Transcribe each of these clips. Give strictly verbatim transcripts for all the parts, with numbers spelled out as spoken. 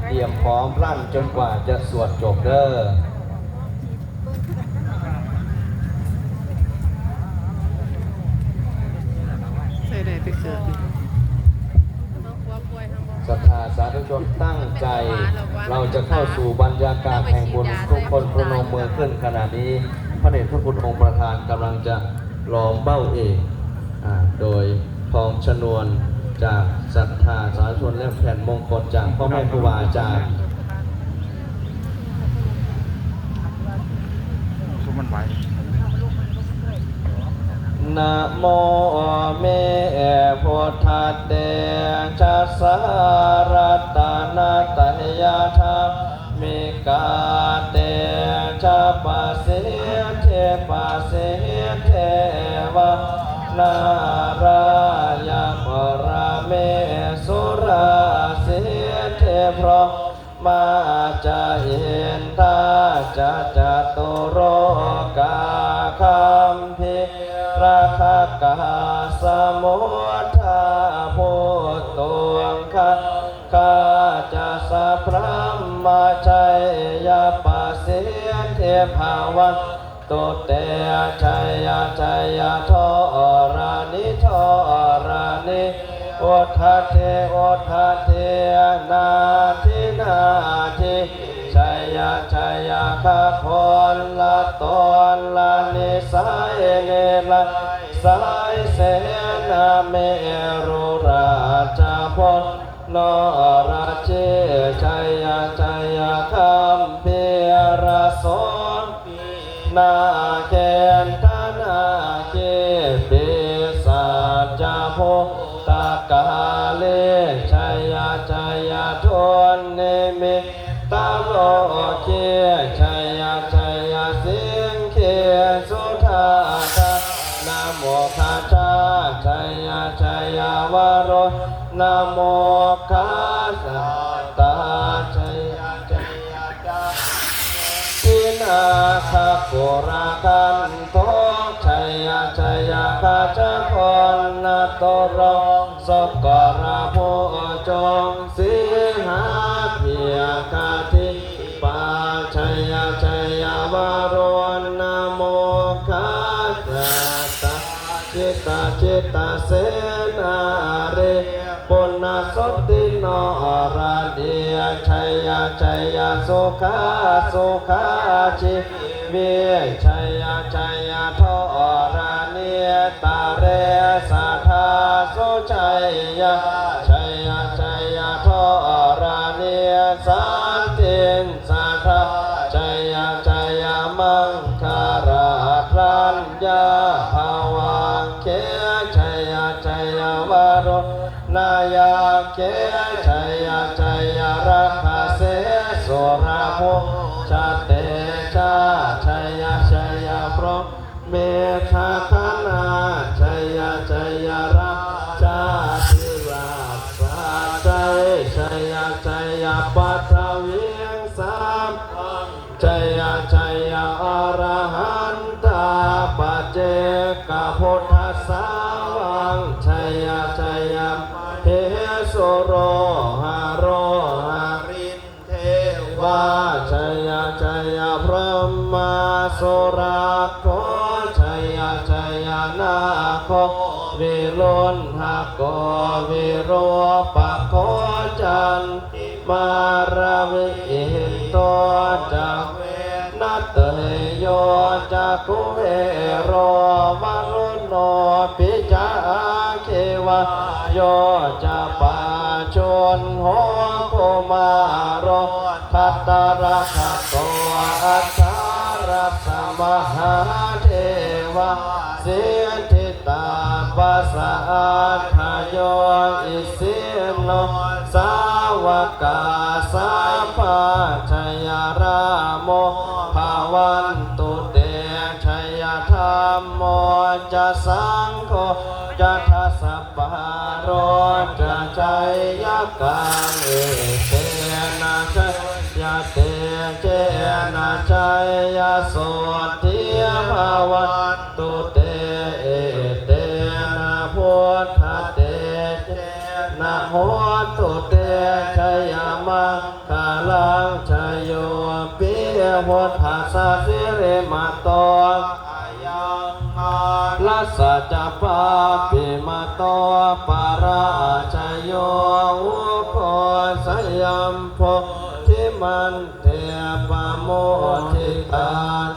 เตรียมพร้อมพลั้นจนกว่าจะสวดจบเด้อ ใส่ได้ไปเกิด ศรัทธาสาธุชนตั้งใจ เราจะเข้าสู่บรรยากาศแห่งบุญ ทุกคนพนมมือขึ้นขณะนี้ พระเดชพระคุณองค์ประธานกำลังจะหลอมเบ้าเอก อ่า โดยทองชนวนจากศรัทธาสาธุชนและแผ่นมงคลจากพ่อแม่ครูบาอาจารย์ Namo me buddhatejasā ratanattayadhammikā tejapasiddhi pasīdevā nārāyaparamesurā siddhibrah mā ca indā ca catulokā gambhīrakkhakā samuddā bhūtuṅgaṅgā ca sabrahmajayapasiddhi bhavan tu te. Jaya jaya dharaṇi dharaṇī udadhi udadhī nadi nadī. Jaya jaya gaganalatanalanisai nirayasai senameru rājabala norajī. Jaya jaya gambhīrasombhī nāgendanāgī pisācabhūtakālī. Jaya jaya dunnimittarogī. Jaya jaya siṅgī sudādānamukhajā. Jaya jaya varuṇ ṇamukhasātrā. Jaya jaya pādasenathakūlagaṇṭho. Jaya jaya gajagannaturaṅga sukarabhujaṅga sīhabyagghadīpā. Jaya jaya varuṇ ṇamukhasātrā. Jita jita senārī puna suddhi noradī. Jaya jaya sukhā sukhā jīvī. Jaya jaya dharaṇītale sadā sujayā. Jaya jaya dharaṇī santin sadā. Jaya jaya maṅkararāja bhavagge. Jaya jaya varuṇayakkhe. Jaya jaya rakkhase surabhujatejā. Jaya jaya brahmendagaṇā. Jaya jaya rājādhirāja sājjai. Jaya jaya paṭhaviṃ sabbaṃ. Jaya jaya arahantā paccekabuddhasāvaṃ. Jaya jaya mahesuro haro harindevā. Jaya jaya brahmā surakkho. Jaya jaya nāgo viruḷhako virūpakkho candi mā ravi indo ca venateyyo ca kuvero varuṇopi ca aggi vāyo ca pājuṇho kumāro dhataraṭṭhako aṭṭhārasa mahādevā siddhi tabbasahayaṃ isino sāvakā sabbe jaya rāmo bhavantu te. Jaya dhammo ca saṅgho ca dasapālo ca jayakaṃ. Etena jayatejena jayasotthī bhavan tu te. Etena buddhatejena hotu te jayamaṅ buddhassa sirīmato ayaṃ mārassa ca pāpimato parājayo ugghosayaṃ bodhimaṇ- -ḍe pamoditā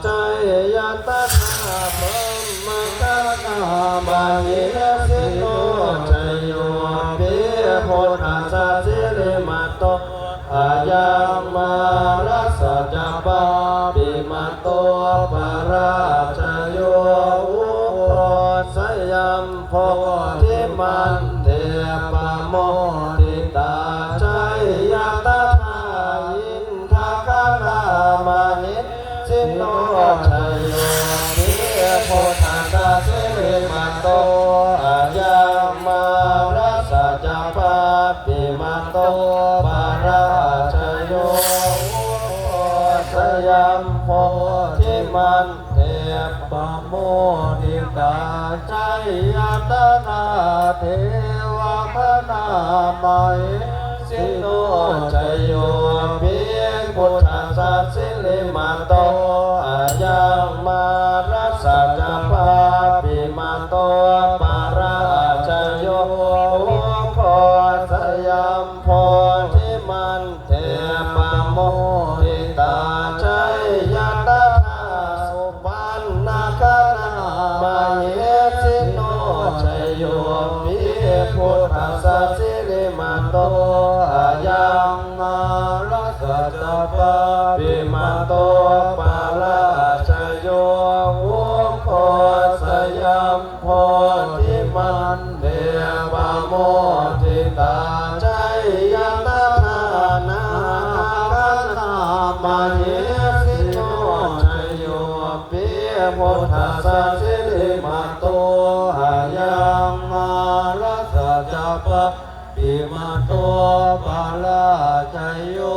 jaya tadā brahmagaṇā mahesino. Jayo pi buddhassa sirīmato ayaṃ mārassa ca pāpimato parājayo ugghosayaṃ bodhimaṇḍe pamoditā jaya tadā indagaṇā mahesino. Jayo pi buddhassa sirīmato ayaṃ mārassa ca pāpimato parājayo ugghosayaṃ bodhimaṇ- -ḍe pamoditā jaya tadā devagaṇā mahesino. Jayo pi buddhassa sirīmato ayaṃ mārassa ca pāpimato parājayo ugghosayaṃ bodhimaṇ- -ḍe pamoditā jaya tadā supaṇṇagaṇā mahesino. Jayo pi buddhassa sirīmato ayaṃ mārassa ca pāpimato parājayo ugghosayaṃ bodhimaṇḍe pamoditā jaya tadā nāgagaṇā mahesino. Jayo pi buddhassa sirīmato ayaṃ mārassa ca pāpimato parājayo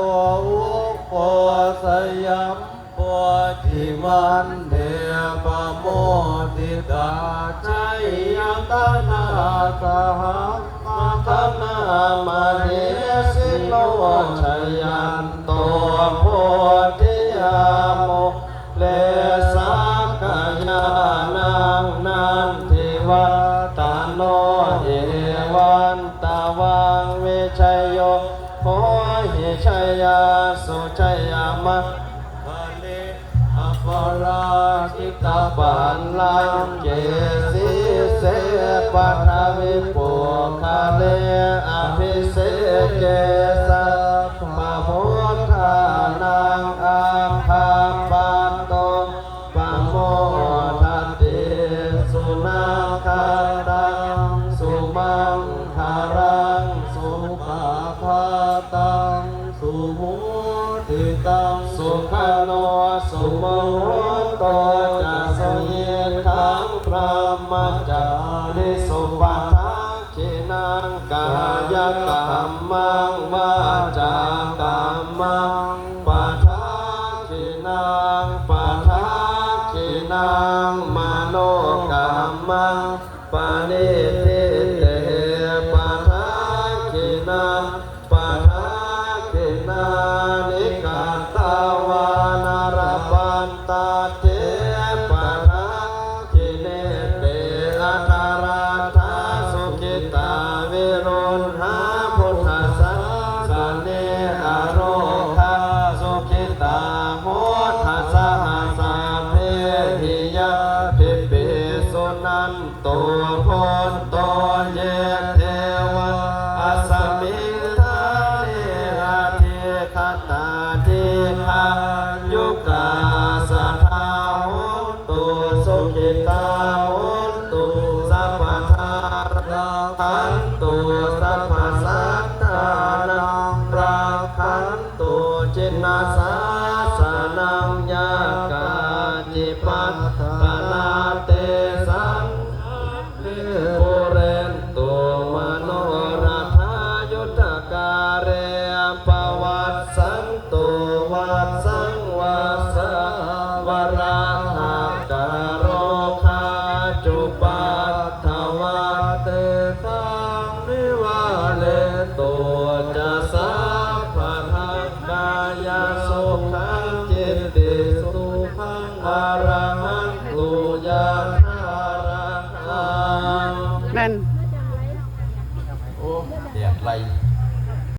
ugghosayaṃ bodhimaṇḍe pamoditā jaya tadā brahmagaṇā mahesino. Jayanto bodhiyā mūle sakyānaṃ nandivaḍḍhano evaṃ tvaṃ vijayo hohi jayassu jayamaṅgale aparājitapallaṅke sīse paṭhavipokkhare abhiseke sabbabuddhānaṃ aggappatto pamodati. Sunakkhattaṃ sumaṅgalaṃ supabhātaṃ suhuṭṭhitaṃ sukhaṇo sumuhutto ca suyiṭṭhaṃ brahmacārisu. Padakkhiṇaṃ kāyakammaṃ vācākammaṃ padakkhiṇaṃ padakkhiṇaṃ manokammaṃ paṇidhī te padakkhiṇā padakkhiṇāni katvāna labhantatthe padakkhiṇe. Te atthaladdhā sukhitā viruḷhā buddhasāsane arogā sukhitā hotha saha sabbehi ñātibhi. Suṇan tu bhonto ye devā asmiṃ ṭhāne adhigatā dīghāyukā sadā hontu sukhitā hontu sabbadā rakkhantu sabbasattānaṃ rakkhan tu jinasāsanaṃ. Yā kāci patthanā tesaṃ pūrentu manorathā. Yuttakāle pavassantu vassaṃ vassā valāhakā. Rogā cupaddavā tesaṃ nivārentu ca sabbadā. Kāyasukhaṃ citti โอ้ แดดไล่